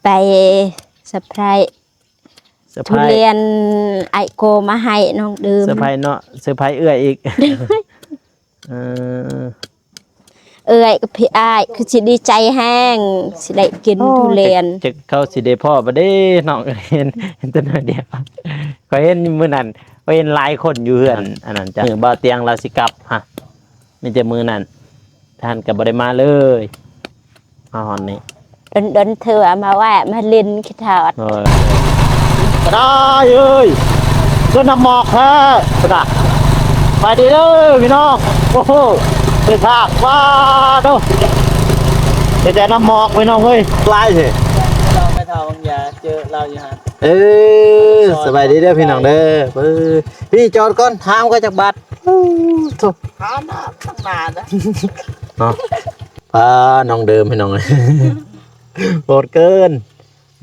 ໄປເຊີໄພຣ ເຊີໄພຣ ທຸລຽນອ້າຍໂກມາໃຫ້ນ້ອງດື່ມ ເຊີໄພຣເນາະ ເຊີໄພຣເອື້ອຍອີກ. ເອີ ເອື້ອຍກັບພີ່ອ້າຍຄືຊິດີໃຈແຮງ ຊິໄດ້ກິນ ໂອ້ ທຸລຽນ ຈັກ ຈັກເຂົາຊິໄດ້ພໍ້ບໍ່ເດ້ ນ້ອງເຫັນ ເຫັນແຕ່ໜ້ອຍດຽວ. ຂ້ອຍເຫັນມື້ນັ້ນ ຂ້ອຍເຫັນຫຼາຍຄົນຢູ່ເຮືອນ ອັນນັ້ນຈ້ະ ມື້ບ່າວຕຽງລາວຊິກັບຮະ ມີແຕ່ມື້ນັ້ນ ທ່ານກໍບໍ່ໄດ້ມາເລີຍ ມາຮອດນີ້ ດົນໆເທື່ອມາແວະມາຫຼິ້ນຄິດຮອດ. ໂອ້ຍ ກະໄດ້ເອີຍ ຄືນ້ຳໝອກແທ້ພຸ້ນນະ. ໄປດີເດີພີ່ນ້ອງ. ໂອ້ໂຫ ເປັນທາງ ວ້າໂທ້ ເຫັນແຕ່ນ້ຳໝອກພີ່ນ້ອງເອີຍ ຫຼາຍແທ້. ລາວໄປເທົ່າບາງຢາເຈີລາວຢູ່ຫັ້ນ. ເອີ ສະບາຍດີເດີພີ່ນ້ອງເດີ. ເອີ ພີ່ຈອດກ່ອນ ຖາມກ່ອນຈັກບາດ. ໂອ້ໂທ້ ຫາໜ້າຕັ້ງນານນະ ເນາະ. ພານ້ອງເດີມພີ່ນ້ອງ ໂຫດເກີນ.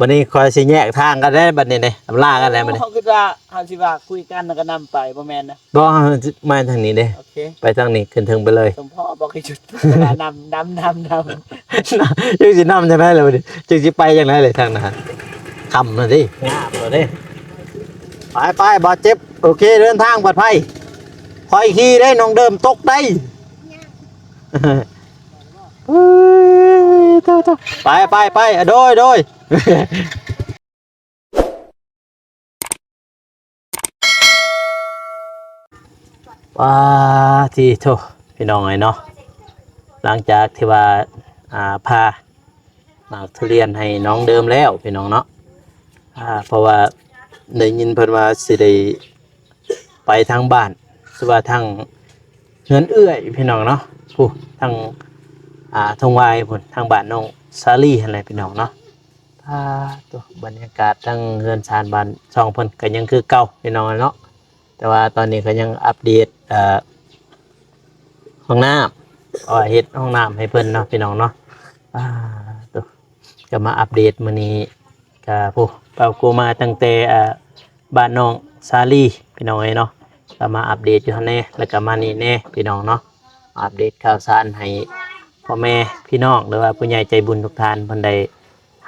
ບັດນີ້ຂ້ອຍຊິແຍກທາງກັນແລ້ວບັດນີ້ເດ້ ອຳລາກັນແລ້ວບັດນີ້. ເຮົາຄິດວ່າເຮົາຊິວ່າຄຸຍກັນແລ້ວກໍນຳໄປ ບໍ່ແມ່ນນະ. ບໍ່ ເຮົາມາທາງນີ້ເດ້. ໂອເຄ ໄປທາງນີ້ ຂຶ້ນເທິງໄປເລີຍ. ສົມພໍບອກໃຫ້ຢຸດ ນຳ ນຳ ນຳ ນຳ ຈັ່ງຊິນຳຈັ່ງໃດລະບັດນີ້ ຈັ່ງຊິໄປຈັ່ງໃດລະທາງນັ້ນ ຄ່ຳແລ້ວເດ້ ງາມແລ້ວເດ້. ໄປໆ ບາດເຈັບ. ໂອເຄ ເດີນທາງປອດໄພ. ຂ້ອຍຂີ່ໄດ້ ນ້ອງເດີມຕົກໄດ້. ເອີຍ ໂທ້ໆ ໄປໆໆ ໂດຍ ໂດຍ. ວ້າ ທີ່ໂທ້ ພີ່ນ້ອງເອີຍເນາະ ຫຼັງຈາກທີ່ວ່າ ອ່າ ພາໝາກທຸລຽນໃຫ້ນ້ອງເດີມແລ້ວ ພີ່ນ້ອງເນາະ ອ່າ ເພາະວ່າໄດ້ຍິນເພິ່ນວ່າຊິໄດ້ ໄປທາງບ້ານ ຄືວ່າທາງເຮືອນເອື້ອຍພີ່ນ້ອງເນາະ ຜູ້ທາງ ອ່າ ທົ່ງວາຍພຸ້ນ ທາງບ້ານນ້ອງສາລີຫັ້ນແຫຼະພີ່ນ້ອງເນາະ. ອາ ໂຕ ບັນຍາກາດທາງເຮືອນຊານບ້ານຊ່ອງເພິ່ນກໍຍັງຄືເກົ່າພີ່ນ້ອງເນາະ ແຕ່ວ່າຕອນນີ້ກໍຍັງອັບເດດ ເອີ ຫ້ອງນ້ຳ ເພາະວ່າເຮັດຫ້ອງນ້ຳໃຫ້ເພິ່ນເນາະພີ່ນ້ອງເນາະ. ອາ ໂຕ ກໍມາອັບເດດມື້ນີ້ ກະ ໂອ້ ເຮົາກໍມາຕັ້ງແຕ່ ອ່າ ບ້ານນ້ອງສາລີ ພີ່ນ້ອງເອີຍເນາະ ກໍມາອັບເດດຢູ່ຫັ້ນແດ່ ແລ້ວກໍມານີ້ແດ່ ພີ່ນ້ອງເນາະ ອັບເດດຂ່າວສານໃຫ້ພໍ່ແມ່ພີ່ນ້ອງ ຫຼືວ່າຜູ້ໃຫຍ່ໃຈບຸນທຸກທ່ານເພິ່ນໄດ້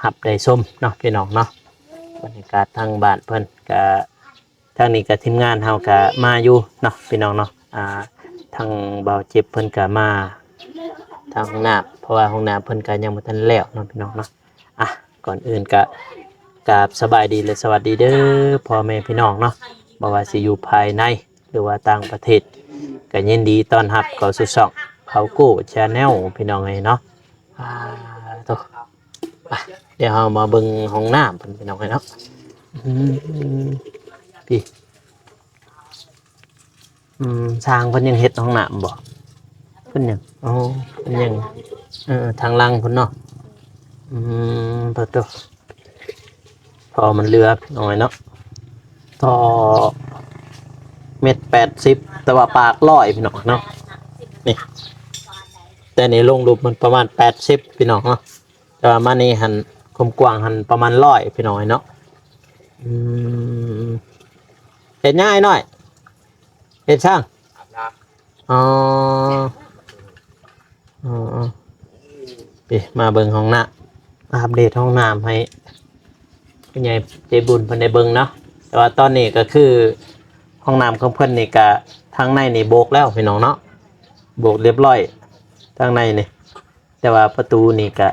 ຮັບໄດ້ຊົມເນາະ ພີ່ນ້ອງເນາະ. ບັນຍາກາດທາງບ້ານເພິ່ນກະ ທາງນີ້ກະທີມງານເຮົາກະມາຢູ່ເນາະ ພີ່ນ້ອງເນາະ ອ່າ ທາງບ່າວເຈັບເພິ່ນກະມາ ທາງຫ້ອງນ້ຳ ເພາະວ່າຫ້ອງນ້ຳເພິ່ນກະຍັງບໍ່ທັນແລ້ວເນາະ ພີ່ນ້ອງເນາະ. ອ່ະ ກ່ອນອື່ນກະກາບສະບາຍດີ ແລະ ສະຫວັດດີເດີພໍ່ແມ່ພີ່ນ້ອງເນາະ ບໍ່ວ່າຊິຢູ່ພາຍໃນ ຫຼືວ່າຕ່າງປະເທດ ກະຍິນດີຕ້ອນຮັບເຂົ້າສູ່ຊ່ອງເຂົາໂກ້ Channel ພີ່ນ້ອງເອີຍເນາະ. ອາ ໂຕ ໄປ ດຽວເຮົາມາເບິ່ງຫ້ອງນ້ຳເພິ່ນ ພີ່ນ້ອງເອີຍເນາະ. ອືມ ພີ້ ອືມ ຊ່າງເພິ່ນຍັງເຮັດຫ້ອງນ້ຳບໍ່? ເພິ່ນຍັງ ອໍ ເພິ່ນຍັງ ເອີ ທາງຫຼັງພຸ້ນເນາະ. ອືມ ປະໂຕ ທໍ່ມັນເຫຼືອໜ້ອຍເນາະ ທໍ່ເມັດແປດສິບ ແຕ່ວ່າປາກຮ້ອຍ ພີ່ນ້ອງເນາະ. ນີ້ ແຕ່ນີ້ລົງຫຼຸບມັນປະມານແປດສິບ ພີ່ນ້ອງເນາະ. ແຕ່ວ່າມານີ້ຫັ້ນ ຄວາມກວ້າງຫັ້ນປະມານຮ້ອຍ ພີ່ນ້ອງເນາະ. ອືມ ເຮັດຫຍັງອ້າຍນ້ອຍ? ເຮັດຊ່າງ? ອາບນ້ຳ. ອໍ ອໍ ອໍ ເປັນ ມາເບິ່ງຫ້ອງນ້ຳ ອັບເດດຫ້ອງນ້ຳໃຫ້ຜູ້ໃຫຍ່ໃຈບຸນເພິ່ນໄດ້ເບິ່ງເນາະ. ແຕ່ວ່າຕອນນີ້ກໍຄືຫ້ອງນ້ຳຂອງເພິ່ນນີ້ກະ ທາງໃນນີ້ໂບກແລ້ວ ພີ່ນ້ອງເນາະ ໂບກລຽບຮ້ອຍທາງໃນນີ້. ແຕ່ວ່າປະຕູນີ້ກະ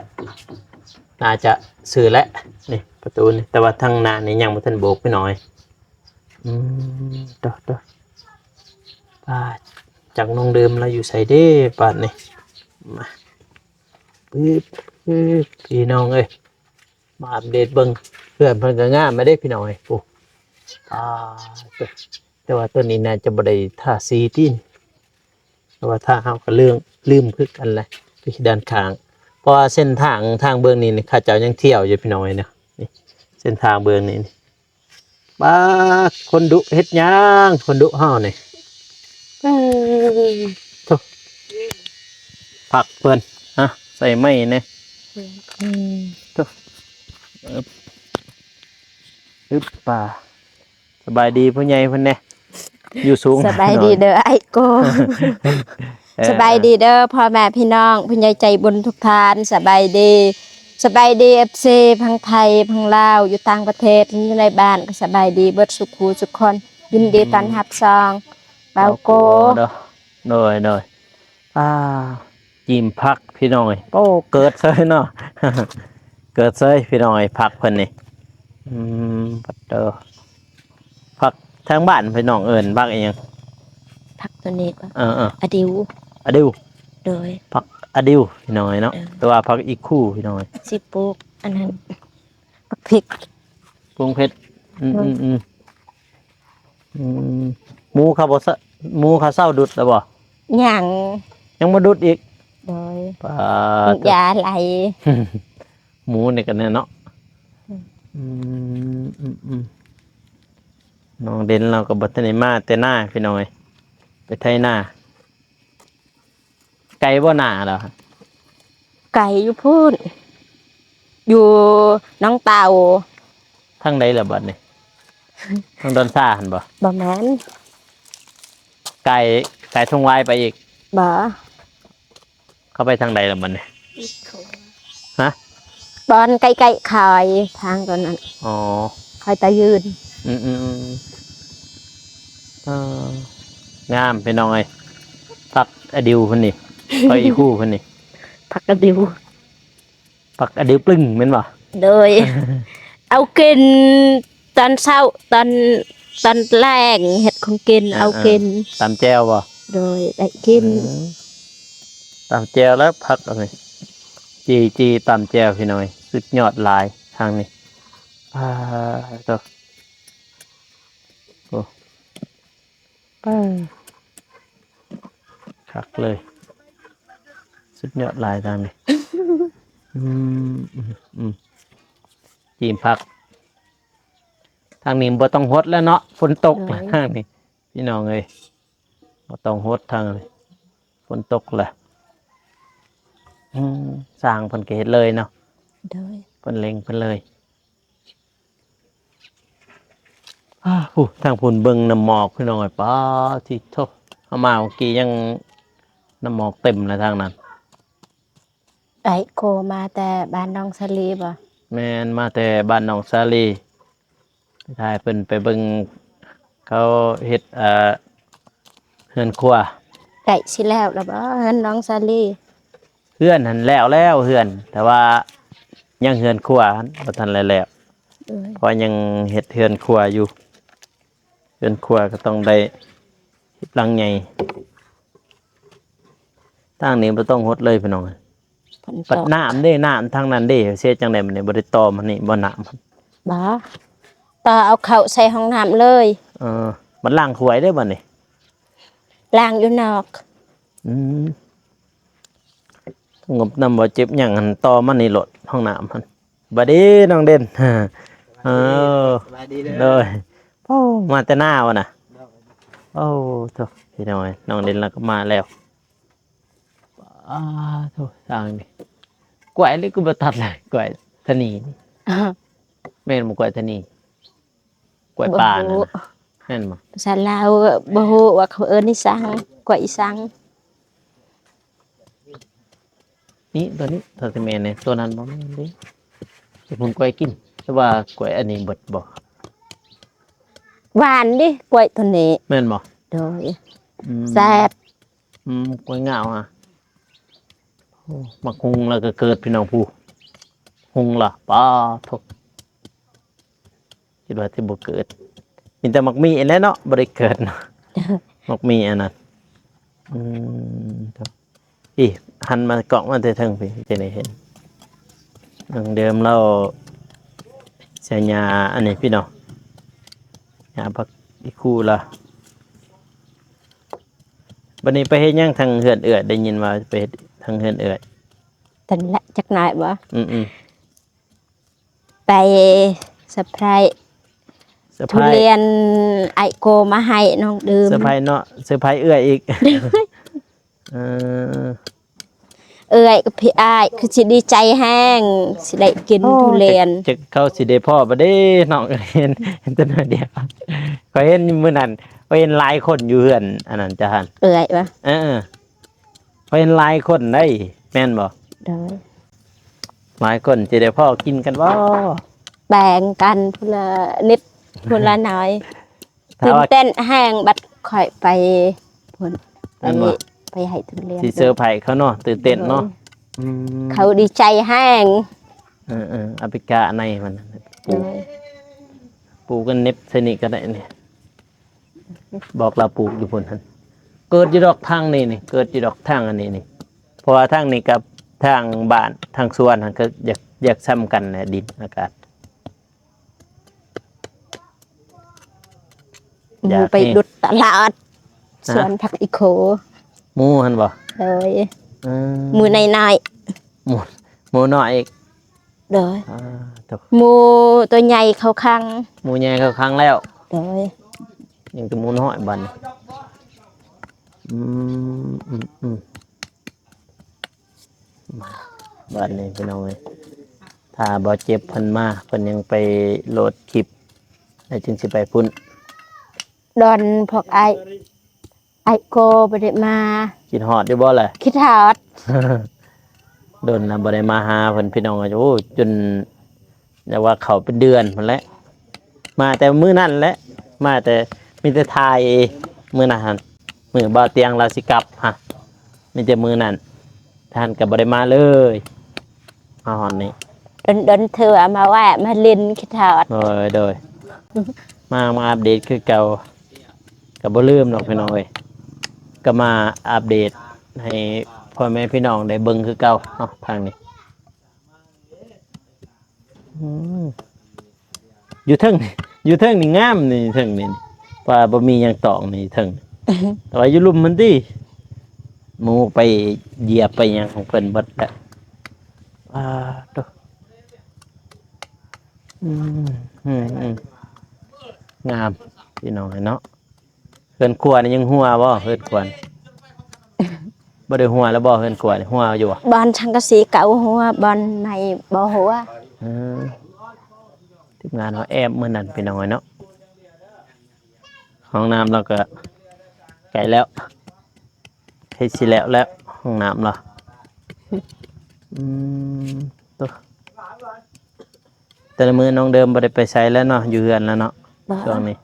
ໜ້າຈະຊື້ແຫຼະ ນີ້ປະຕູນີ້ ແຕ່ວ່າທາງໜ້ານີ້ຍັງບໍ່ທັນໂບກພີ່ນ້ອງ. ອືມ ໂຕ ໂຕ ປາດ ຈັກນ້ອງເດີມລາວຢູ່ໃສເດ້ບາດນີ້. ມາ ປຶບ ປຶບ ພີ່ນ້ອງເອີຍ ມາອັບເດດເບິ່ງ ເຮືອນເພິ່ນກໍງາມແລ້ວເດ້ພີ່ນ້ອງເອີຍ. ໂອ້ ປາດ ແຕ່ວ່າຕົວນີ້ໜ້າຈະບໍ່ໄດ້ທາສີຕິ ເພາະວ່າທາງເຮົາກໍລືມ ລືມຄືກັນແຫຼະ ຢູ່ດ້ານຂ້າງ ເພາະວ່າເສັ້ນທາງ ທາງເບື້ອງນີ້ນີ້ ເຂົາເຈົ້າຍັງທ່ຽວຢູ່ພີ່ນ້ອງເອີຍເນາະ. ນີ້ເສັ້ນທາງເບື້ອງນີ້ນີ້ ປາດ ຄົນດຸເຮັດຫຍັງ ຄົນດຸເຮົານີ້. ເອີ ໂທ້ ຜັກເພິ່ນ ຮະ ໃສ່ໄມ້ແດ່. ອືມ ໂທ້ ອຶບ ອຶບ ປາ ສະບາຍດີຜູ້ໃຫຍ່ເພິ່ນແດ່ ຢູ່ສູງ. ສະບາຍດີເດີອ້າຍໂກ. ເອີ ສະບາຍດີເດີພໍ່ແມ່ພີ່ນ້ອງ ຜູ້ໃຫຍ່ໃຈບຸນທຸກທ່ານ ສະບາຍດີ. ສະບາຍດີ ເອັຟຊີ ທັງໄທ ທັງລາວ ຢູ່ຕ່າງປະເທດ ຢູ່ໃນບ້ານກໍສະບາຍດີເບິດສູ່ຜູ້ສູ່ຄົນ. ຍິນດີຕ້ອນຮັບຊ່ອງບ່າວໂກ. ໂດຍ ໂດຍ ໂດຍ. ອ່າ ຈີມຜັກພີ່ນ້ອງເອີຍ. ໂອ້ ເກີດເຊີຍເນາະ ເກີດເຊີຍພີ່ນ້ອງເອີຍ ຜັກເພິ່ນນີ້. ອືມ ປັດໂຕ ຜັກທາງບ້ານພີ່ນ້ອງເອີ້ນຜັກອີ່ຫຍັງ? ຜັກໂຕນີ້ບໍ່? ເອີໆ ອາດິວ. ອາດິວ. ໂດຍ ຜັກອາດິວພີ່ນ້ອງເອີຍເນາະ. ເອີ ແຕ່ວ່າຜັກອີ່ຄູພີ່ນ້ອງເອີຍ ຊິປູກອັນນັ້ນ ຜັກເຜັດ ປູກເຜັດ. ອືມ ໂດຍ ອືມ ອືມ ອືມ. ໝູເຂົາບໍ່ ໝູເຂົາເຊົາດຸດແລ້ວບໍ່? ຍັງ ຍັງບໍ່ດຸດອີກ. ໂດຍ ປາດ ຢາໄຫຼ. ໝູນີ້ກໍແນ່ເນາະ. ອືມ ອືມ ອືມ ອືມ. ນ້ອງເດັ່ນລາວກໍບໍ່ທັນໄດ້ມາແຕ່ນາພີ່ນ້ອງເອີຍ ໄປໄຖນາ. ໄກບໍ່ນາລາວ? ໄກຢູ່ພຸ້ນ ຢູ່ໜອງເຕົ່າ. ທາງໃດລະບັດນີ້? ທາງດອນຊາຫັ້ນບໍ່? ບໍ່ແມ່ນ ໄກ ໄກທົ່ງວາຍໄປອີກ. ບໍ່ ເຂົ້າໄປທາງໃດລະບັດນີ້? ຮະ? ບ່ອນໃກ້ໆ ຄອຍທາງຕອນນັ້ນ. ອໍ ຄອຍຕາຍືນ. ອືມໆໆ ເອີ ງາມພີ່ນ້ອງເອີຍ. ຜັກອາດິວເພິ່ນນີ້ ຜັກອີ່ຄູເພິ່ນນີ້ ຜັກອາດິວ. ຜັກອາດິວປຶ້ງແມ່ນບໍ່? ໂດຍ ເອົາກິນຕອນເຊົ້າ ຕອນ ຕອນແລງ ເຮັດຂອງກິນ. ເອີໆ ເອົາກິນ ຕຳແຈ່ວບໍ່? ໂດຍ ໄດ້ກິນ. ອືມ ຕຳແຈ່ວແລ້ວ ຜັກອັນນີ້ ຈີ່ ຈີ່ຕຳແຈ່ວພີ່ນ້ອງເອີຍ ສຸດຍອດຫຼາຍທາງນີ້. ອ່າ ໂຕ ໂອ້ ເອີ ຄັກເລີຍ ສຸດຍອດຫຼາຍທາງນີ້. ອືມ ອືມ ອືມ ຈີມຜັກ. ທາງນີ້ບໍ່ຕ້ອງຫົດແລ້ວເນາະ ຝົນຕົກ. ໂດຍ ທາງນີ້ພີ່ນ້ອງເອີຍ ບໍ່ຕ້ອງຫົດທາງນີ້ ຝົນຕົກແລ້ວ. ອືມ ຊ່າງເພິ່ນກໍເຮັດເລີຍເນາະ. ໂດຍ ເພິ່ນເລັ່ງເພິ່ນເລີຍ. ອ້າ ຜູ້ ທາງພຸ້ນເບິ່ງນ້ຳໝອກພີ່ນ້ອງເອີຍ. ປາດ ທິໂທ ເຮົາມາເມື່ອກີ້ຍັງນ້ຳໝອກເຕັມເລີຍທາງນັ້ນ. ໄອ້ໂກມາແຕ່ບ້ານໜອງສາລີບໍ່? ແມ່ນ ມາແຕ່ບ້ານໜອງສາລີ ໄປຖ່າຍເພິ່ນ ໄປເບິ່ງເຂົາເຮັດ ເອີ ເຮືອນຄົວ. ໃກ້ຊິແລ້ວແລ້ວບໍ່ເຮືອນໜອງສາລີ? ເຮືອນຫັ້ນແລ້ວແລ້ວເຮືອນ ແຕ່ວ່າຍັງເຮືອນຄົວຫັ້ນບໍ່ທັນໄດ້ແລ້ວ. ໂດຍ ເພາະຍັງເຮັດເຮືອນຄົວຢູ່ ເຮືອນຄົວກໍຕ້ອງໄດ້ເຮັດຫຼັງໃຫຍ່. ທາງນີ້ບໍ່ຕ້ອງຫົດເລີຍພີ່ນ້ອງ. ບັດນ້ຳເດ້ ນ້ຳທາງນັ້ນເດ້ ເຮັດຈັ່ງໃດບັດນີ້ ບໍ່ໄດ້ຕໍ່ມານີ້ບໍ່ ນ້ຳຫັ້ນ? ບໍ່ ຕໍ່ເອົາເຂົ້າໃສ່ຫ້ອງນ້ຳເລີຍ. ເອີ ບັດລ້າງຖ້ວຍເດ້ບັດນີ້? ລ້າງຢູ່ນອກ. ອືມ ສະຫງົບນ້ຳບໍ່ເຈັບຫຍັງຫັ້ນ ຕໍ່ມານີ້ໂລດ ຫ້ອງນ້ຳຫັ້ນ. ສະບາຍດີນ້ອງເດັ່ນ. ເອີ ສະບາຍດີເດີ. ໂດຍ ໂອ້ ມາແຕ່ນາວະນະ. ໂດຍ ໂອ້ ໂທ້ ພີ່ນ້ອງເອີຍ ນ້ອງເດັ່ນລາວກໍມາແລ້ວ. ອ້າ ໂທ້ ທາງນີ້ ກ້ວຍນີ້ຄືບໍ່ຕັດເລີຍ ກ້ວຍທະນີນີ້. ແມ່ນບໍ່ ກ້ວຍທະນີ? ກ້ວຍປ່ານັ້ນນະ ບໍ່ຮູ້ ແມ່ນບໍ່? ພາສາລາວບໍ່ຮູ້ວ່າເຂົາເອີ້ນອີ່ສັງ ກ້ວຍອີ່ສັງ. ນີ້ ຕົວນີ້ ຖ້າຊິແມ່ນນີ້ ຕົວນັ້ນບໍ່ແມ່ນເດ້. ຊິພຸ້ນກ້ວຍກິນ ແຕ່ວ່າກ້ວຍອັນນີ້ເບິດບໍ່? ຫວານເດ້ ກ້ວຍຕົວນີ້. ແມ່ນບໍ່? ໂດຍ ອືມ ແຊບ. ອືມ ກ້ວຍງາວຫະ. ໂອ້ ໝາກຮຸ່ງລະກໍເກີດ ພີ່ນ້ອງຜູ້ ຮຸ່ງລະ ປາໂທ້ ຄິດວ່າຊິບໍ່ເກີດ ມີແຕ່ໝາກມີ້ແຫຼະເນາະ ບໍ່ໄດ້ເກີດເນາະ ໝາກມີ້ອັນນັ້ນ. ອືມ ອີ່ ຫັນມາກ້ອງມາແຕ່ເທິງພີ້ ຈະໄດ້ເຫັນ. ດັ່ງເດີມລາວໃສ່ຫຍ້າອັນນີ້ພີ່ນ້ອງ ຫຍ້າຜັກອີ່ຄູລະ. ບັດນີ້ໄປເຮັດຫຍັງທາງເຮືອນເອື້ອຍ? ໄດ້ຍິນວ່າໄປເຮັດທາງເຮືອນເອື້ອຍ. ຕອນແລະ ຈັກໜ້ອຍບໍ່? ອືມໆ ໄປເຊີໄພຣ ເຊີໄພຣ ທຸລຽນອ້າຍໂກມາໃຫ້ນ້ອງດື່ມ. ເຊີໄພຣເນາະ ເຊີໄພຣເອື້ອຍອີກ. ເອີ ເອື້ອຍກັບພີ່ອ້າຍຄືຊິດີໃຈແຮງ ຊິໄດ້ກິນ ໂອ້ ທຸລຽນ. ຈັກ ຈັກເຂົາຊິໄດ້ພໍ້ບໍ່ເດ້ ນ້ອງເອີຍ ເຫັນ ເຫັນແຕ່ໜ້ອຍດຽວ. ຂ້ອຍເຫັນມື້ນັ້ນ ຂ້ອຍເຫັນຫຼາຍຄົນຢູ່ເຮືອນອັນນັ້ນເຈົ້າຫັ້ນ. ເອື້ອຍຫວາ? ເອີ ຂ້ອຍເຫັນຫຼາຍຄົນໃດ໋ ແມ່ນບໍ່? ໂດຍ. ຫຼາຍຄົນຊິໄດ້ພໍ້ກິນກັນບໍ່? ແບ່ງກັນຜູ້ລະນິດຜູ້ລະໜ້ອຍ. ຖ້າວ່າ ຕື່ນເຕັ້ນແຮງ ບັດຂ້ອຍໄປພຸ້ນ ແມ່ນບໍ່? ໄປ ໄປໃຫ້ທຸລຽນ ຊິເຊີໄພເຂົາເນາະ ຕື່ນເຕັ້ນເນາະ. ໂດຍ ອືມ ເຂົາດີໃຈແຮງ. ເອີໆ ເອົາໄປກະໃນມັນ ປູກ ໂດຍ ປູກກັນເນັບໃສ່ນີ້ກໍໄດ້ນີ້. ບອກລາວປູກຢູ່ພຸ້ນຫັ້ນ ເກີດຢູ່ດອກທາງນີ້ນີ້ ເກີດຢູ່ດອກທາງອັນນີ້ນີ້ ເພາະວ່າທາງນີ້ກັບທາງບ້ານທາງສວນຫັ້ນກໍຢາກ ຢາກສ່ຳກັນແຫຼະ ດິນອາກາດ. ໝູ່ໄປດຸດຕະຫຼາດ ສວນຜັກອີໂຄ. ໝູ່ຫັ້ນບໍ່? ໂດຍ ອືມ ໝູ່ນ້ອຍໆ ໝູ່ ໝູ່ນ້ອຍອີກ. ໂດຍ ອ່າ ໂຕ ໝູ່ໂຕໃຫຍ່ເຂົ້າຄັງ. ໝູ່ໃຫຍ່ເຂົ້າຄັງແລ້ວ. ໂດຍ ຍັງແຕ່ໝູ່ນ້ອຍບັດນີ້. ອືມ ອືມ ອືມ ມາ ບັດນີ້ພີ່ນ້ອງເອີຍ ຖ້າບໍ່ເຈັບເພິ່ນມາ ເພິ່ນຍັງໄປໂຫຼດຄລິບ ແລ້ວຈຶ່ງຊິໄປພຸ້ນ. ດອນພວກອ້າຍ ອ້າຍກໍບໍ່ໄດ້ມາ. ຄິດຮອດຢູ່ບໍ່ລະ? ຄິດຮອດ. ດົນລະບໍ່ໄດ້ມາຫາເພິ່ນ ພີ່ນ້ອງເອີຍ. ໂອ້ ຈົນ ແຕ່ວ່າເຂົ້າເປັນເດືອນພຸ້ນແຫຼະ ມາແຕ່ມື້ນັ້ນແຫຼະ ມາແຕ່ ມີແຕ່ຖ່າຍມື້ນັ້ນຫັ້ນ ມື້ບ່າວຕຽງລາວຊິກັບຫັ້ນ ມີແຕ່ມື້ນັ້ນ ທ່ານກໍບໍ່ໄດ້ມາເລີຍ ມາຮອດນີ້. ດົນໆເທື່ອມາແວະມາຫຼິ້ນ ຄິດຮອດ. ໂດຍ ໂດຍ ມາ ມາອັບເດດຄືເກົ່າ ກໍບໍ່ລືມດອກພີ່ນ້ອງເອີຍ ກໍມາອັບເດດໃຫ້ພໍ່ແມ່ພີ່ນ້ອງໄດ້ເບິ່ງຄືເກົ່າເນາະ ທາງນີ້. ອືມ ຢູ່ເທິງ ຢູ່ເທິງນີ້ງາມນີ້ ເທິງນີ້ ວ່າບໍ່ມີຫຍັງຕອງນີ້ເທິງ ແຕ່ວ່າຢູ່ລຸ່ມມັນຕິ ໝູໄປຢຽບໄປຫຍັງຂອງເພິ່ນເບິດແຫຼະ. ອ່າ ໂຕ ອືມ ອືມ ອືມ ງາມ ພີ່ນ້ອງເອີຍເນາະ. ເຮືອນຄົວນີ້ຍັງຮົ່ວບໍ່? ເຮືອນຄົວ ບໍ່ໄດ້ຮົ່ວແລ້ວບໍ່? ເຮືອນຄົວນີ້ຮົ່ວຢູ່ບໍ່? ບ່ອນສັງກະສີເກົ່າຮົ່ວ ບ່ອນໃໝ່ບໍ່ຮົ່ວ. ເອີ ທີມງານເຮົາແອບມື້ນັ້ນ ພີ່ນ້ອງເອີຍເນາະ. ຫ້ອງນ້ຳລາວກໍໃກ້ແລ້ວ ໃກ້ຊິແລ້ວແລ້ວ ຫ້ອງນ້ຳລາວ. ອືມ ໂຕ ແຕ່ລະມື້ນ້ອງເດີມບໍ່ໄດ້ໄປໃສແລ້ວເນາະ ຢູ່ເຮືອນແລ້ວເນາະ ບໍ່ ຊ່ວງນີ້.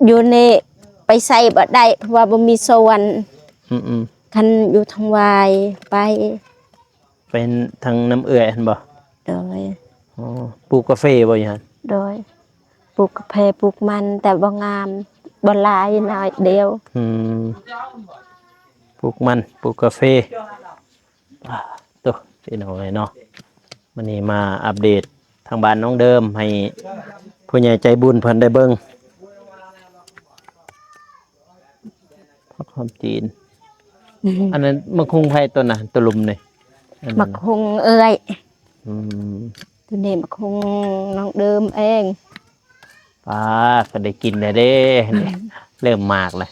ຢູ່ນີ້ໄປໃສບໍ່ໄດ້ ເພາະວ່າບໍ່ມີສວນ. ອືມໆ ຄັນຢູ່ທາງວາຍໄປ ໄປທາງນ້ຳເອື້ອຍຫັ້ນບໍ່? ໂດຍ. ອໍ ປູກກາເຟບໍ່ຢູ່ຫັ້ນ? ໂດຍ ປູກກາເຟ ປູກມັນ ແຕ່ບໍ່ງາມ ບໍ່ຫຼາຍ ໜ້ອຍດຽວ. ອືມ ປູກມັນ ປູກກາເຟ. ໂຕ ພີ່ນ້ອງເອີຍເນາະ ມື້ນີ້ມາອັບເດດທາງບ້ານນ້ອງເດີມ ໃຫ້ຜູ້ໃຫຍ່ໃຈບຸນເພິ່ນໄດ້ເບິ່ງ. ຜັກຫອມຈີນ ອືມ ອັນນັ້ນໝາກຫຸ່ງໃຜໂຕນະ ໂຕລຸ່ມນີ້? ອັນນັ້ນ ໝາກຫຸ່ງເອື້ອຍ. ອືມ ໂຕນີ້ໝາກຫຸ່ງນ້ອງເດີມເອງ. ປ້າ ກໍໄດ້ກິນແລ້ວເດ້ ອືມ ເລີ່ມໝາກແລ້ວ.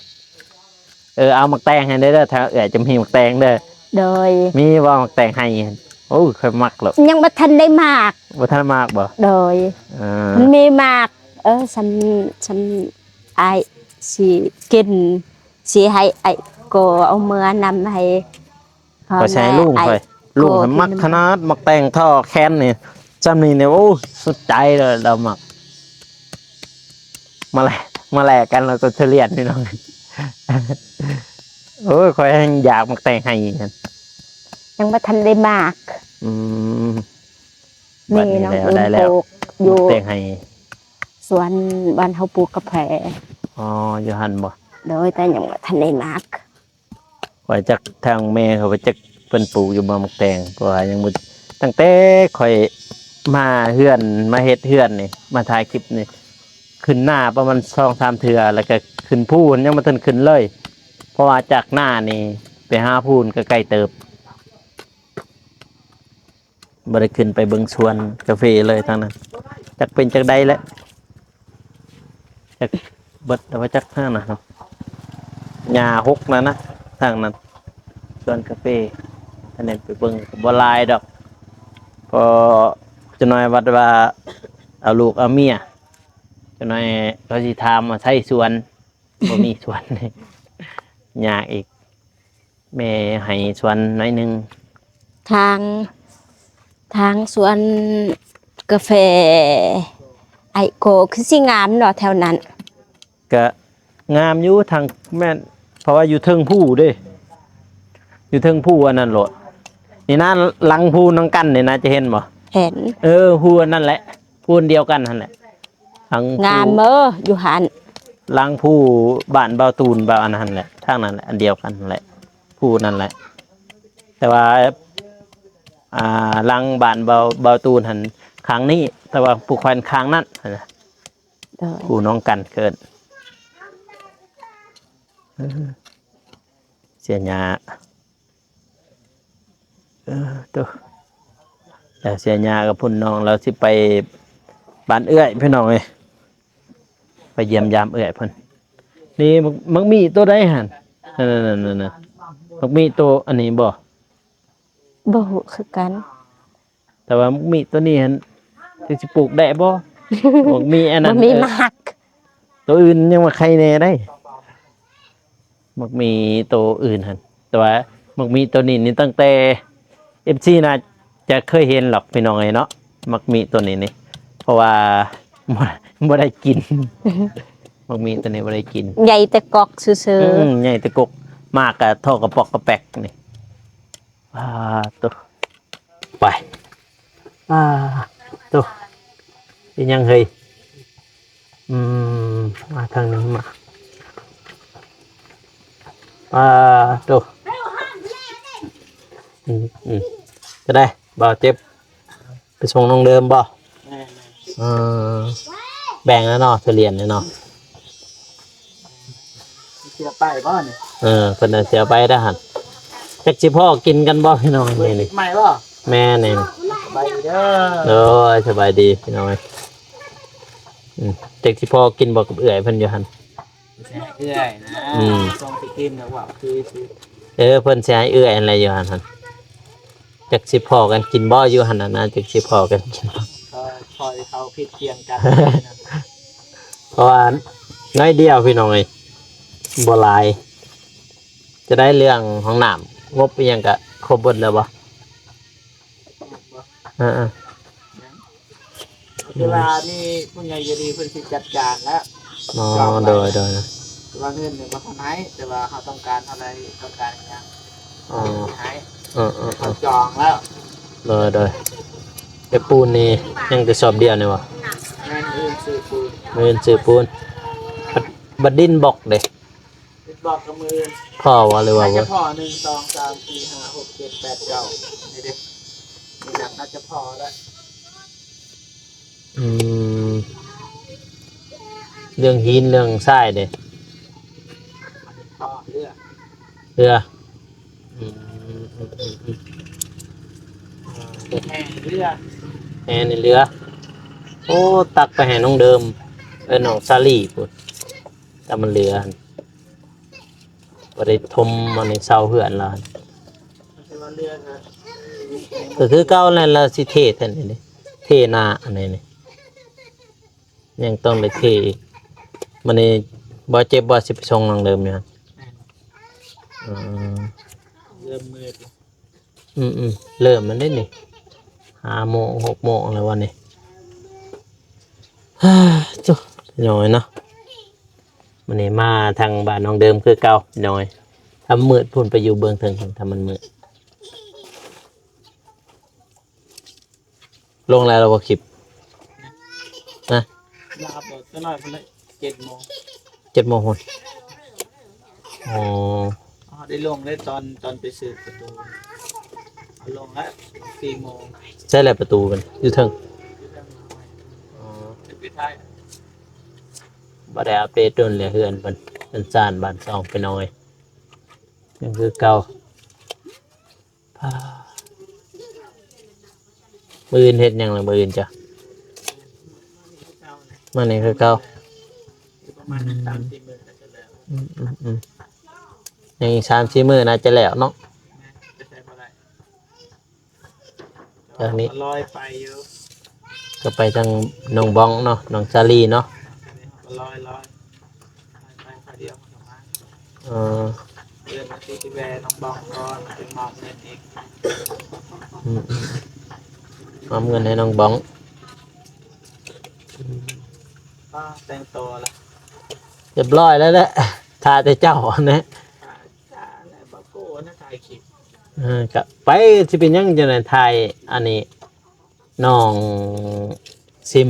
ເອີ ເອົາໝາກແຕງໃຫ້ແດ່ເດີ ຖ້າເອື້ອຍຈະມີໝາກແຕງເດີ. ໂດຍ. ມີບໍ່ໝາກແຕງໄຮ່? ໂອ້ຍ ຂ້ອຍມັກໂລດ. ຍັງບໍ່ທັນໄດ້ໝາກ. ບໍ່ທັນໝາກບໍ່? ໂດຍ. ເອີ ມັນມີໝາກ ເອີ ສ່ຳ ສ່ຳອ້າຍຊິກິນ ຊິໃຫ້ອ້າຍກໍເອົາເມືອນຳໃຫ້ ຂ້ອຍໃສ່ລຸງຂ້ອຍ ລຸງຂ້ອຍມັກຂະໜາດ ໝາກແຕງທໍ່ແຄນນີ້ ຊ່ຳນີ້ນີ້ ໂອ້ ສຸດໃຈເລີຍ ລາວມັກ. ມາແລະ ມາແລະກັນແລ້ວກໍທຸລຽນ ພີ່ນ້ອງ. ໂອ້ຍ ຂ້ອຍແຮ່ງຢາກໝາກແຕງໄຮ່ ຍັງບໍ່ທັນໄດ້ໝາກ. ອືມ ນີ້ ບັດນີ້ ນ້ອງ ແລ້ວ ອຶ່ມ ໄດ້ແລ້ວ ປູກຢູ່ ໝາກແຕງໄຮ່ ສວນບ້ານເຮົາປູກກາແຟ. ອໍ ຢູ່ຫັ້ນບໍ່? ໂດຍ ແຕ່ຍັງບໍ່ທັນໄດ້ໝາກ. ຂ້ອຍຈັກທາງແມ່ເຂົາວ່າຈັກເພິ່ນປູກຢູ່ບໍ່ໝາກແຕງ ເພາະວ່າຍັງບໍ່ ຕັ້ງແຕ່ຂ້ອຍມາເຮືອນ ມາເຮັດເຮືອນນີ້ ມາຖ່າຍຄລິບນີ້ ຂຶ້ນໜ້າປະມານສອງສາມເທື່ອ ແລ້ວກໍຂຶ້ນພູນຍັງບໍ່ທັນຂຶ້ນເລີຍ ເພາະວ່າຈາກໜ້ານີ້ໄປຫາພູນກໍໄກເຕີບ. ບໍ່ໄດ້ຂຶ້ນໄປເບິ່ງສວນກາເຟເລີຍທາງນັ້ນ ຈັກເປັນຈັ່ງໃດແຫຼະ ຈັກເບິດແລ້ວວ່າຈັກທາງນັ້ນເນາະ ຫຍ້າຫົກນັ້ນນະ ທາງນັ້ນ ສວນກາເຟ. ອັນນັ້ນໄປເບິ່ງກໍບໍ່ຫຼາຍດອກ ເພາະຈັກໜ້ອຍວັດວ່າເອົາລູກເອົາເມຍ ຈັກໜ້ອຍເຂົາຊິຖາມວ່າໃສສວນ ບໍ່ມີສວນ ຍາກອີກ. ແມ່ໃຫ້ສວນໜ້ອຍໜຶ່ງ ທາງ ທາງສວນກາແຟອ້າຍໂກ ຄືຊິງາມເນາະແຖວນັ້ນ. ກະງາມຢູ່ ທາງແມ່ນ ເພາະວ່າຢູ່ເທິງພູເດ້ ຢູ່ເທິງພູອັນນັ້ນໂລດ. ນີ້ນະ ຫຼັງພູນາງກັນນີ້ນະ ຈະເຫັນບໍ່? ເຫັນ. ເອີ ພູອັນນັ້ນແຫຼະ ພູດຽວກັນຫັ້ນແຫຼະ. ຫຼັງພູ ງາມເດີ ຢູ່ຫັ້ນ ຫຼັງພູບ້ານບ່າວຕູນ ບ່າວອັນນັ້ນແຫຼະ ທາງນັ້ນແຫຼະ ອັນດຽວກັນຫັ້ນແຫຼະ ພູນັ້ນແຫຼະ. ແຕ່ວ່າ ອ່າ ຫຼັງບ້ານບ່າວ ບ່າວຕູນຫັ້ນຂ້າງນີ້ ແຕ່ວ່າພູແຂວນຂ້າງນັ້ນຫັ້ນນະ. ໂດຍ. ພູໜອງກັນເອີ້ນ ເອີ ເສຍຫຍ້າ. ເອີ ໂຕ ແລ້ວເສຍຫຍ້າກັບພຸ້ນ ນ້ອງລາວຊິໄປບ້ານເອື້ອຍ ພີ່ນ້ອງເອີຍ ໄປຢ້ຽມຢາມເອື້ອຍເພິ່ນ. ນີ້ໝາກ ໝາກມີໂຕໃດຫັ້ນ? ນັ້ນໆໆໆ ໝາກມີໂຕອັນນີ້ບໍ່? ບໍ່ຮູ້ຄືກັນ. ແຕ່ວ່າໝາກມີໂຕນີ້ຫັ້ນ ຊິ ຊິປູກໄດ້ບໍ່? ໝາກມີອັນນັ້ນ ບໍ່ມີ ເອີ ໝາກ ໂຕອື່ນຍັງວ່າໄຄແດ່ໄດ໋. ໝາກມີໂຕອື່ນຫັ້ນ ແຕ່ວ່າໝາກມີໂຕນີ້ນີ້ ຕັ້ງແຕ່ເອັຟຊີໜ້າຈະເຄີຍເຫັນຫຼອກ ພີ່ນ້ອງເອີຍເນາະ. ໝາກມີໂຕນີ້ນີ້ ເພາະວ່າ ບໍ່ ບໍ່ໄດ້ກິນ ໝາກມີໂຕນີ້ບໍ່ໄດ້ກິນ ໃຫຍ່ແຕ່ກອກຊື່ໆ. ອືມ ໃຫຍ່ແຕ່ກອກ ໝາກກະທໍ່ກະປອກກະແປກນີ້. ປາດໂຕ ໄປ ປາດໂຕ ເປັນຫຍັງເຮີ້ຍ? ອືມ ມາທາງນີ້ມາ ປາດໂຕ. ອືມ ອືມ ຈະໄດ້ ບ່າວເຈັບ ໄປສົ່ງນ້ອງເດີມບໍ່? ແມ່ນໆ ເອີ ແບ່ງແລ້ວເນາະ ທຸລຽນນີ້ເນາະ. ເສຍໄປບໍ່ນີ້? ເອີ ເພິ່ນເອົາເສຍໄປແລ້ວຫັ້ນ. ຈັກຊິພໍ້ກິນກັນບໍ່ ພີ່ນ້ອງ? ນີ້ນີ້ ໃໝ່ບໍ່? ແມ່ນນີ້. ສະບາຍດີເດີ. ໂອ້ຍ ສະບາຍດີພີ່ນ້ອງເອີຍ. ອືມ ຈັກຊິພໍ້ກິນບໍ່ກັບເອື້ອຍເພິ່ນຢູ່ຫັ້ນ? ເອື້ອຍນະ ອືມ ສົ່ງຊິກິນແລ້ວວ່າຄືຊິ ເອີ ເພິ່ນຊິໃຫ້ເອື້ອຍຫັ້ນແຫຼະ ຢູ່ຫັ້ນຫັ້ນ. ຈັກຊິພໍ້ກັນກິນບໍ່ຢູ່ຫັ້ນນະ ຈັກຊິພໍ້ກັນກິນບໍ່? ເອີ ພໍ້ເຂົາຜິດທ່ຽງກັນ ເພາະວ່າໜ້ອຍດຽວພີ່ນ້ອງເອີຍ ບໍ່ຫຼາຍ. ຈະໄດ້ເລື່ອງຫ້ອງນ້ຳ ງົບອີ່ຫຍັງກະຄົບເບິດແລ້ວບໍ່? ເອີໆ ຄືວ່າມີຜູ້ໃຫຍ່ໃຈດີເພິ່ນຊິຈັດການແລ້ວ. ອໍ ໂດຍໆ ແຕ່ວ່າເງິນນີ້ບໍ່ທັນໃຫ້ ແຕ່ວ່າເຮົາຕ້ອງການເທົ່າໃດ ຕ້ອງການຫຍັງ ອໍ ໃຫ້ ເອີໆ ເຂົາຈອງແລ້ວ. ໂດຍໆ ແຕ່ປູນນີ້ຍັງແຕ່ສອບດຽວນີ້ບໍ່? ແມ່ນ ມື້ອື່ນຊື້ປູນ ມື້ອື່ນຊື້ປູນ. ບັດ ບັດດິນບລັອກເດ້? ຕິດບລັອກກັບມື້ອື່ນ ພໍບໍ່ ຫຼືວ່າ ໜ້າຈະພໍ ໜຶ່ງ ສອງ ສາມ ສີ່ ຫ້າ ຫົກ ເຈັດ ແປດ ເກົ້າ ນີ້ເດ້ ນີ້ນະ ໜ້າຈະພໍແລ້ວ. ອືມ ເລື່ອງຫີນເລື່ອງຊາຍເດ້? ພໍເຮືອ ເຮືອ ອືມ ແຮ່ເຮືອ ແຮ່ນີ້ເຫຼືອ. ໂອ້ ຕັກໄປໃຫ້ນ້ອງເດີມ ເອີ້ນນ້ອງສາລີພຸ້ນ ແຕ່ມັນເຫຼືອຫັ້ນ ບໍ່ໄດ້ຖົມອັນນີ້ເຊົາເຮືອນລະ ກໍຄືເກົ່າແລ້ວ ລະຊິເທແທ້ນີ້ ເທໜ້າອັນນີ້ນີ້ ຍັງຕ້ອງໄດ້ເທອີກ. ມື້ນີ້ບໍ່ເຈັບບໍ່ ຊິໄປສົ່ງນ້ອງເດີມຢູ່ຫັ້ນ. ອືມ ເລີ່ມມືດ ອືມໆ ເລີ່ມມັນໄດ້ນີ້ ຫ້າໂມງ ຫົກໂມງແລ້ວວັນນີ້. ໂທ້ ພີ່ນ້ອງເອີຍເນາະ ມື້ນີ້ມາທາງບ້ານນ້ອງເດີມຄືເກົ່າ ພີ່ນ້ອງເອີຍ. ຖ້າມືດພຸ້ນໄປຢູ່ເບື້ອງເທິງ ຖ້າມັນມືດ. ລົງແລ້ວບໍ່ຄລິບ? ຮະ? ລາບບໍ່? ຈັກໜ້ອຍພຸ້ນແຫຼະ ເຈັດໂມງ ເຈັດໂມງພຸ້ນ. ອໍ ເຮົາໄດ້ລົງເລີຍຕອນ ຕອນໄປຊື້ປະຕູ ເຮົາລົງແລ້ວສີ່ໂມງ. ໃສລະປະຕູມັນ? ຢູ່ເທິງ. ອໍ ໄປຖ່າຍ ບໍ່ໄດ້ອັບເດດດົນແລ້ວ ເຮືອນເພິ່ນ ເຮືອນຊານບ້ານຊ່ອງ ພີ່ນ້ອງເອີຍ ຍັງຄືເກົ່າ. ມື້ອື່ນເຮັດຫຍັງລະ? ມື້ອື່ນຈ້ະ ມານີ້ຄືເກົ່າ. ອືມ ອືມ ອືມ ອືມ ຍັງອີກສາມສີ່ມື້ໜ້າຈະແລ້ວເນາະ. ຈາກນີ້ ລອຍໄປຢູ່ ກໍໄປທາງໜອງບອງເນາະ ໜອງສາລີເນາະ. ລອຍ ລອຍ ໄປ ໄປດຽວມັນກໍມາ. ເອີ ເດືອນອາທິດທີ່ແວ່ໜອງບອງກ່ອນ ຈຶ່ງມອບເງິນອີກ. ອືມ ອືມ. ມອບເງິນໃຫ້ນ້ອງບອງ. ອ່າ ແຕ່ງໂຕແລ້ວ ຮຽບຮ້ອຍແລ້ວແຫຼະ ຖ້າແຕ່ເຈົ້າຫັ້ນແຫຼະ. ຖ້າ ຖ້າແລ້ວ ບໍ່ໂກ້ນະ ຖ່າຍຄລິບ. ເອີ ກະໄປ ຊິເປັນຫຍັງ ຈັ່ງໃດ ຖ່າຍອັນນີ້ ນ້ອງຊິມ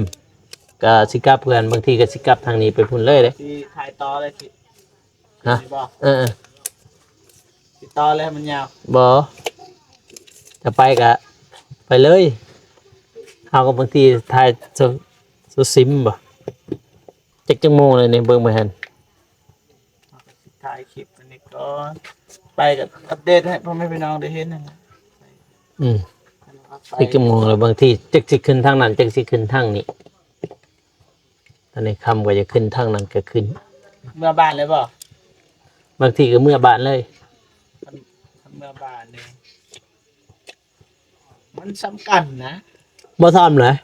ກະຊິກັບເພື່ອນ ບາງທີກະຊິກັບທາງນີ້ໄປພຸ້ນເລີຍເດ້. ຊິຖ່າຍຕໍ່ເລີຍ ຄລິບ. ຮະ? ນີ້ບໍ່? ເອີໆ ຕິດຕໍ່ເລີຍໃຫ້ມັນຍາວ. ບໍ່ ຈະໄປກະໄປເລີຍ. ເຮົາກໍບາງທີຖ່າຍໂຊ ໂຊຊິມບໍ່ ຈັກ ຈັກໂມງແລ້ວນີ້ ເບິ່ງບໍ່ທັນ. ເຮົາກໍຊິຖ່າຍຄລິບອັນນີ້ກ່ອນ ໄປກໍອັບເດດໃຫ້ພໍ່ແມ່ພີ່ນ້ອງໄດ້ເຫັນນັ້ນແຫຼະ. ອືມ ຈັກ ຈັກໂມງແລ້ວ ບາງທີຈັກຊິຂຶ້ນທາງນັ້ນ ຈັກຊິຂຶ້ນທາງນີ້. ຕອນນີ້ຄ່ຳກໍຢາກຂຶ້ນທາງນັ້ນກໍຂຶ້ນ. ເມືອບ້ານເລີຍບໍ່? ບາງທີກໍເມືອບ້ານເລີຍ. ຄັນ ຄັນເມືອບ້ານນີ້ ມັນສ່ຳກັນນະ. ບໍ່ສ່ຳເລີຍ.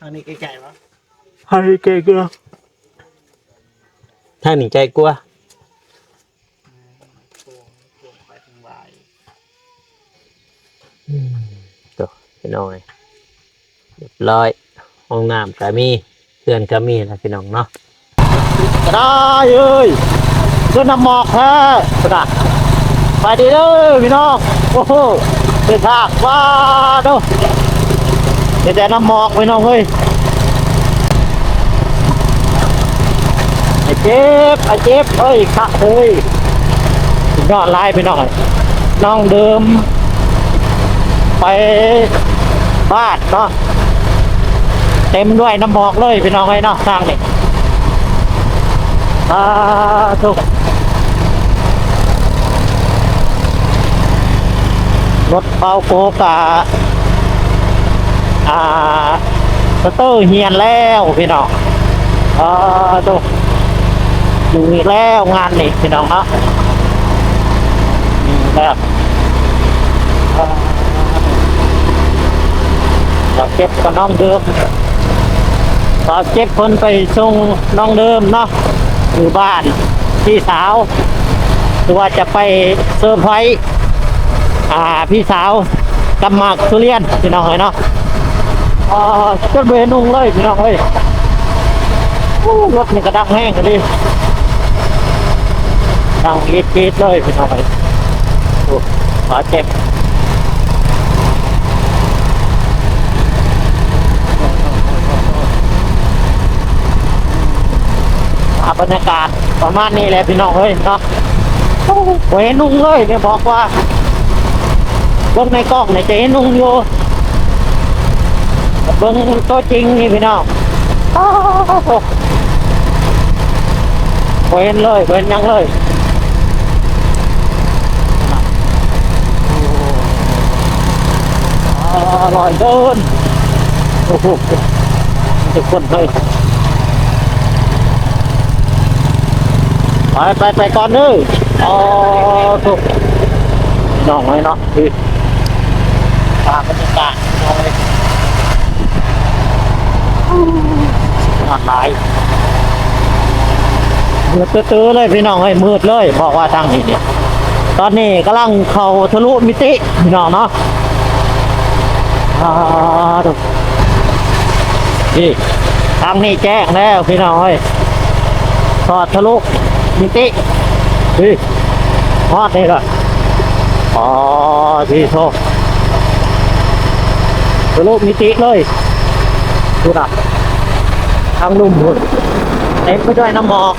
ທາງນີ້ໃກ້ໆບໍ່? ທາງນີ້ໃກ້ກວ່າ. ທາງນີ້ໃກ້ກວ່າ. ອືມ ໂຄ້ງ ໂຄ້ງໄປທາງວາຍ. ອືມ ໂຕ ພີ່ນ້ອງເອີຍ ຮຽບຮ້ອຍ ຫ້ອງນ້ຳກໍມີ ເຮືອນກໍມີນະ ພີ່ນ້ອງເນາະ. ກະໄດ້ເອີຍ ຄືນ້ຳໝອກແທ້ພຸ້ນນະ. ໄປດີເດີພີ່ນ້ອງ. ໂອ້ໂຫ ເປັນທາງ ວ້າໂທ້ ເປັນແຕ່ນ້ຳໝອກ ພີ່ນ້ອງເອີຍ. ອາເຈັບ ອາເຈັບ ເອີຍ ຄັກເອີຍ ສຸດຍອດຫຼາຍພີ່ນ້ອງ. ນ້ອງເດີມໄປບ້ານເນາະ ເຕັມດ້ວຍນ້ຳໝອກເລີຍພີ່ນ້ອງເອີຍເນາະ ທາງນີ້. ສາທຸ ລົດເບົາໂກກະ ອ່າ ສະເຕີຮຽນແລ້ວພີ່ນ້ອງ. ເອີ ໂຕ ຢູ່ອີກແລ້ວງານນີ້ພີ່ນ້ອງເນາະ. ນີ້ແຫຼະ ເອີ ບ່າວເຈັບກັບນ້ອງເດີມ ບ່າວເຈັບເພິ່ນໄປສົ່ງນ້ອງເດີມເນາະ ຢູ່ບ້ານພີ່ສາວ ຄືວ່າຈະໄປເຊີໄພຣສ໌ ອ່າ ພີ່ສາວກັບໝາກທຸລຽນ ພີ່ນ້ອງເອີຍເນາະ. ອ່າ ຈົນບໍ່ເຫັນຮຸ່ງເລີຍພີ່ນ້ອງເອີຍ. ໂອ້ ລົດນີ້ກະດັງແຮງອີ່ຫຼີ ດັງອີດໆເລີຍພີ່ນ້ອງເອີຍ. ໂອ້ ບາດເຈັບ. ອ່າ ບັນຍາກາດປະມານນີ້ແຫຼະພີ່ນ້ອງເອີຍເນາະ. ໂອ້ ບໍ່ເຫັນຮຸ່ງເລີຍນີ້ ບອກວ່າ ເບິ່ງໃນກ້ອງນີ້ຈະເຫັນຮຸ່ງຢູ່ ເບິ່ງຕົວຈິງນີ້ພີ່ນ້ອງ ອ້າວ ບໍ່ເຫັນເລີຍ ບໍ່ເຫັນຫຍັງເລີຍ. ອ່າ ລອຍເດີນ ໂອ້ໂຫ ທຸກຄົນເອີຍ ໄປ ໄປ ໄປກ່ອນເດີ. ອໍ ທຸກ ນ້ອງເອີຍເນາະ ຄືພາບບັນຍາກາດ ນ້ອງເອີຍ ຍອດຫຼາຍ. ມືດຕື້ໆເລີຍພີ່ນ້ອງເອີຍ ມືດເລີຍ ເພາະວ່າທາງນີ້ນີ້ ຕອນນີ້ກຳລັງເຂົ້າທະລຸມິຕິພີ່ນ້ອງເນາະ. ອ່າ ທຸກ ນີ້ ທາງນີ້ແຈ້ງແລ້ວພີ່ນ້ອງເອີຍ ສອດທະລຸມິຕິ ນີ້ ຮອດນີ້ລະ. ອໍ ທີ່ໂຊ ທະລຸມິຕິເລີຍ ພຸ້ນນະ ທາງລຸ່ມພຸ້ນ ເຕັມໄປດ້ວຍນ້ຳໝອກ.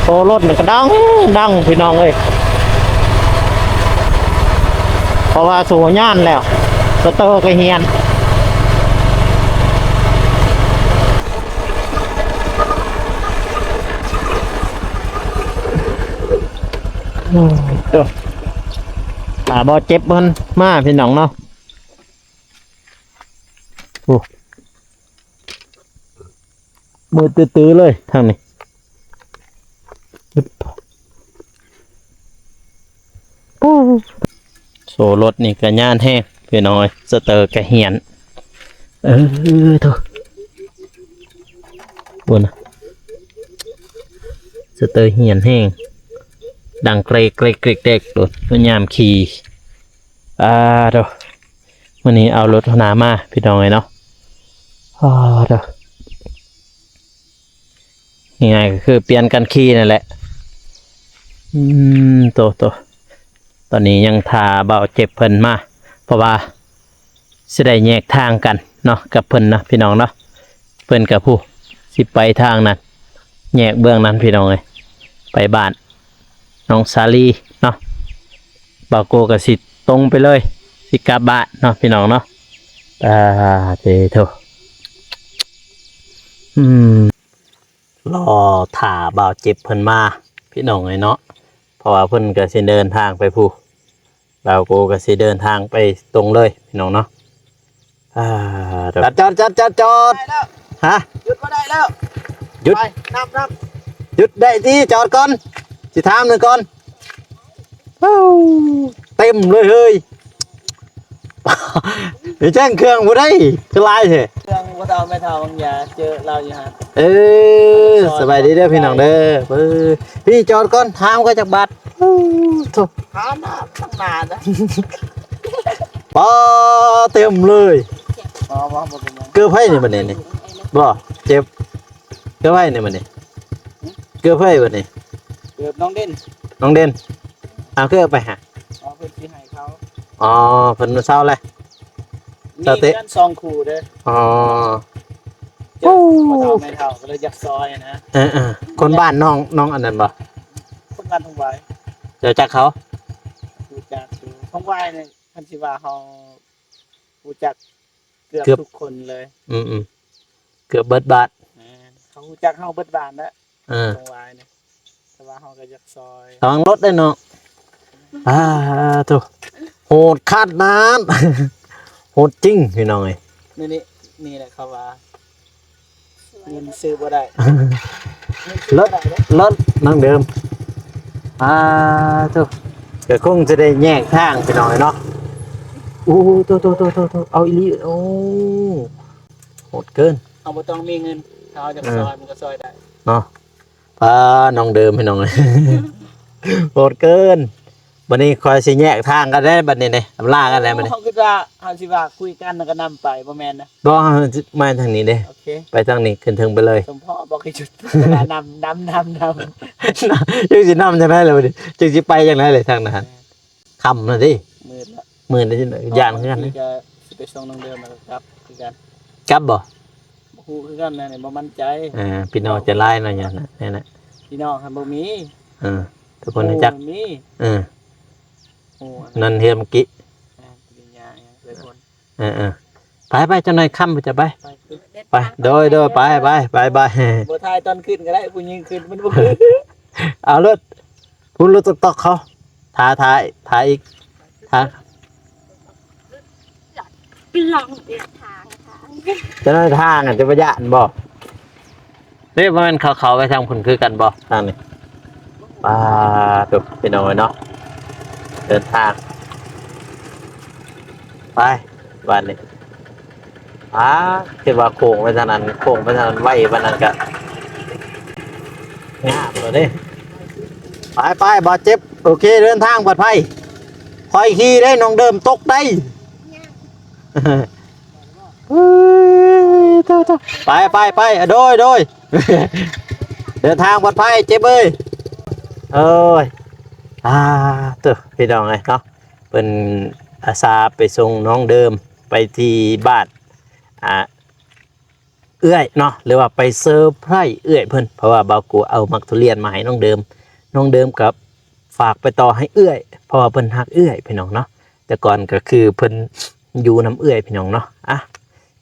ໂອ້ ລົດນີ້ກະດັງ ດັງພີ່ນ້ອງເອີຍ ເພາະວ່າໂຊຍານແລ້ວ ສະເຕີກະຮຽນ. ໂອ້ຍ ໂຕ ຖ້າບໍ່ເຈັບມັນມາພີ່ນ້ອງເນາະ. ໂອ້ ມືດຕື້ໆເລີຍທາງນີ້. ໂອ້ ໂຊລົດນີ້ກະຍານແຮງພີ່ນ້ອງເອີຍ ສະເຕີກະຮຽນ. ເອີ ໂທ້ ພຸ້ນນະ ສະເຕີຮຽນແຮງ ດັງເກຣກໆໆໂຕ ຍາມຂີ່. ອ່າ ໂທ້. ມື້ນີ້ເອົາລົດຫົວໜ້າມາ ພີ່ນ້ອງເອີຍເນາະ. ອ້າ ເດີ ງ່າຍໆກໍຄືປ່ຽນກັນຂີ່ນັ້ນແຫຼະ. ອືມ ໂຕ ໂຕ ຕອນນີ້ຍັງຖ້າບ່າວເຈັບເພິ່ນມາ ເພາະວ່າຊິໄດ້ແຍກທາງກັນເນາະ ກັບເພິ່ນເນາະ ພີ່ນ້ອງເນາະ. ເພິ່ນກໍຜູ້ຊິໄປທາງນັ້ນ ແຍກເບື້ອງນັ້ນ ພີ່ນ້ອງເອີຍ ໄປບ້ານນ້ອງສາລີເນາະ. ບ່າວໂກກໍຊິຕົງໄປເລີຍ ຊິກັບບ້ານເນາະ ພີ່ນ້ອງເນາະ. ອ່າ ເດໂທ ອືມ ລໍຖ້າບ່າວເຈັບເພິ່ນມາ ພີ່ນ້ອງເອີຍເນາະ ເພາະວ່າເພິ່ນກໍຊິເດີນທາງໄປພຸ້ນ ບ່າວໂກກໍຊິເດີນທາງໄປຕົງເລີຍ ພີ່ນ້ອງເນາະ. ອ່າ ຈອດ ຈອດ ຈອດ ຈອດ ຈອດ ໄດ້ແລ້ວ ຮະ ຢຸດບໍ່ໄດ້ແລ້ວ ຢຸດ ໄປ ນຳ ນຳ ຢຸດໄດ້ຕິ ຈອດກ່ອນ ຊິຖາມໜຶ່ງກ່ອນ. ເອີ ເຕັມເລີຍເຮີ້ຍ ໄປແຈ້ງເຄື່ອງຜູ້ໃດຄືຫຼາຍແທ້ ເຄື່ອງພໍ່ເຖົ້າແມ່ເຖົ້າບາງຢາເຈີລາວຢູ່ຫັ້ນ. ເອີ ສະບາຍດີເດີພີ່ນ້ອງເດີ. ເອີ ພີ່ຈອດກ່ອນ ຖາມກ່ອນຈັກບາດ. ໂອ້ ໂທ້ ຫາໜ້າຕັ້ງນານນະ ປ້າ ເຕັມເລີຍ. ບໍ່ ບໍ່ ບໍ່ເປັນຫຍັງ ເກີບໃຜນີ້ບັດນີ້ນີ້ ບໍ່ ເຈັບ ເກີບໃຜນີ້ບັດນີ້ ເກີບໃຜບັດນີ້ ເກີບນ້ອງເດັ່ນ ນ້ອງເດັ່ນ. ເອົາ ເກີບໄປຫາ ອໍ ເພິ່ນຊິໃຫ້ເຂົາ ອໍ ເພິ່ນເຊົາແລ້ວ ມີເຮືອນສອງຄູ່ເດີ. ອໍ ເຈົ້າ ໂອ້ ພໍ່ເຖົ້າແມ່ເຖົ້າກໍເລີຍຢາກຊ່ອຍນະ. ເອີໆ ຄົນບ້ານນ້ອງ ນ້ອງອັນນັ້ນບໍ່ ຄົນບ້ານທົ່ງຫວາຍ. ເຈົ້າຈັກເຂົາ ຮູ້ຈັກຢູ່ ທົ່ງຫວາຍນີ້ ຄັນຊິວ່າເຮົາຮູ້ຈັກເກືອບ ເກືອບທຸກຄົນເລີຍ. ອືມໆ ເກືອບເບິດບ້ານ ແມ່ນ ເຂົາຮູ້ຈັກເຮົາເບິດບ້ານແຫຼະ. ເອີ ຕົງວາຍນີ້ ແຕ່ວ່າເຮົາກໍຢາກຊ່ອຍ ລະວັງລົດເດ້ເນາະ. ອ່າ ໂທ້ ໂຫດຂະໜາດ ໂຫດຈິງພີ່ນ້ອງເອີຍ. ນີ້ ນີ້ ນີ້ແຫຼະເຂົາວ່າເງິນຊື້ບໍ່ໄດ້ ລົດ ລົດນາງເດີມ. ອ່າ ໂທ້ ກໍຄົງຈະໄດ້ແຍກທາງພີ່ນ້ອງເອີຍເນາະ. ໂອ້ ໂທ້ໆໆໆ ເອົາອີ່ຫຼີ ໂອ້ ໂຫດເກີນ. ເຮົາບໍ່ຕ້ອງມີເງິນ ຖ້າເຮົາຢາກ ເອີ ຊ່ອຍມັນກໍຊ່ອຍໄດ້ເນາະ. ປ້າ ນ້ອງເດີມພີ່ນ້ອງເອີຍ ໂຫດເກີນ. ບັດນີ້ຂ້ອຍຊິແຍກທາງກັນແລ້ວບັດນີ້ເດ້ ອຳລາກັນແລ້ວບັດນີ້. ເຮົາຄິດວ່າເຮົາຊິວ່າຄຸຍກັນແລ້ວກໍນຳໄປ ບໍ່ແມ່ນນະ. ບໍ່ ເຮົາມາທາງນີ້ເດ້. ໂອເຄ ໄປທາງນີ້ ຂຶ້ນເທິງໄປເລີຍ. ສົມພໍບອກໃຫ້ຢຸດ ນຳ ນຳ ນຳ ນຳ ຈັ່ງຊິນຳຈັ່ງໃດລະບັດນີ້ ຈັ່ງຊິໄປຈັ່ງໃດລະທາງນັ້ນ. ຄ່ຳແລ້ວເດ້ ມືດແລ້ວ ມືດແລ້ວ ຢ້ານຄືກັນ. ກໍຊິໄປສົ່ງນ້ອງເດີມແລ້ວກໍກັບຄືກັນ. ກັບບໍ່? ບໍ່ຮູ້ຄືກັນນະ ນີ້ບໍ່ໝັ້ນໃຈ. ເອີ ພີ່ນ້ອງໃຈຮ້າຍເນາະ ຢ່າງນັ້ນ ແນວນັ້ນ ພີ່ນ້ອງຫັ້ນບໍ່ມີ. ເອີ ທຸກຄົນຮູ້ຈັກ ບໍ່ມີ. ເອີ ໂອ້ ນັ້ນເຮືອນເມື່ອກີ້ ອ່າ ປະລິນຍາຫຍັງເລີຍຄົນ. ເອີໆ ໄປໆ ຈັກໜ້ອຍຄ່ຳຈະໄປ ໄປ ໄປ ໂດຍໆ ໄປໆ ໄປໆ. ບໍ່ຖ່າຍຕອນຂຶ້ນກໍໄດ້ ຜູ້ຍິງຂຶ້ນມັນບໍ່ຄື. ເອົາລົດ ພຸ້ນລົດຕອກໆ ເຂົາ ຖ້າ ຖ້າ ຖ້າອີກ ຖ້າ ລອງເດີນທາງ ທາງ ຈະໄດ້ທາງ ຈະບໍ່ຢ້ານບໍ່? ເດ້ ບໍ່ແມ່ນເຂົາເຂົ້າໄປທາງພຸ້ນຄືກັນບໍ່? ທາງນີ້ ປາດໂທ້ ພີ່ນ້ອງເອີຍເນາະ ເດີນທາງ ໄປ ບາດນີ້. ອ່າ ຄິດວ່າໂຄ້ງໄປທາງນັ້ນ ໂຄ້ງໄປທາງນັ້ນໄວປານນັ້ນກະງາມແລ້ວເດ້. ໄປໆ ບາດເຈັບ ໂອເຄ ເດີນທາງປອດໄພ. ຂ້ອຍຂີ່ເດ້ ນ້ອງເດີມຕົກໄດ້. ເອີຍ ໂທ້ໆ ໄປໆໆ ໂດຍໆ ເດີນທາງປອດໄພ ເຈັບເອີຍ. ໂອ້ຍ ອ່າ ໂທ້ ພີ່ນ້ອງເອີຍເນາະ ເພິ່ນອາສາໄປສົ່ງນ້ອງເດີມໄປທີ່ບ້ານ ອ່າ ເອື້ອຍເນາະ ຫຼືວ່າໄປເຊີໄພຣສ໌ເອື້ອຍເພິ່ນ ເພາະວ່າບ່າວໂກເອົາໝາກທຸລຽນມາໃຫ້ນ້ອງເດີມ. ນ້ອງເດີມກໍຝາກໄປຕໍ່ໃຫ້ເອື້ອຍ ເພາະວ່າເພິ່ນຮັກເອື້ອຍ ພີ່ນ້ອງເນາະ. ແຕ່ກ່ອນກໍຄືເພິ່ນຢູ່ນຳເອື້ອຍ ພີ່ນ້ອງເນາະ. ອ່ະ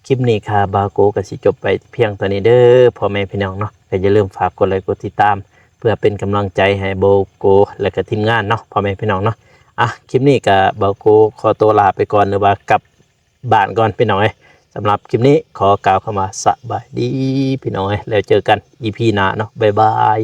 ຄລິບນີ້ຂ້າບ່າວໂກກໍຊິຈົບໄປພຽງເທົ່ານີ້ເດີ ພໍ່ແມ່ພີ່ນ້ອງເນາະ. ກໍຢ່າລືມຝາກກົດໄລກົດຕິດຕາມ ເພື່ອເປັນກຳລັງໃຈໃຫ້ບ່າວໂກ ແລະກໍທີມງານເນາະ ພໍ່ແມ່ພີ່ນ້ອງເນາະ. ອ່ະ ຄລິບນີ້ກໍບ່າວໂກຂໍຕົວລາໄປກ່ອນ ຫຼືວ່າກັບ ບ້ານກ່ອນ ພີ່ນ້ອງເອີຍ. ສຳລັບຄລິບນີ້ຂໍກ່າວຄຳວ່າສະບາຍດີ ພີ່ນ້ອງເອີຍ ແລ້ວເຈີກັນ ອີພີ ໜ້າເນາະ ບາຍບາຍ.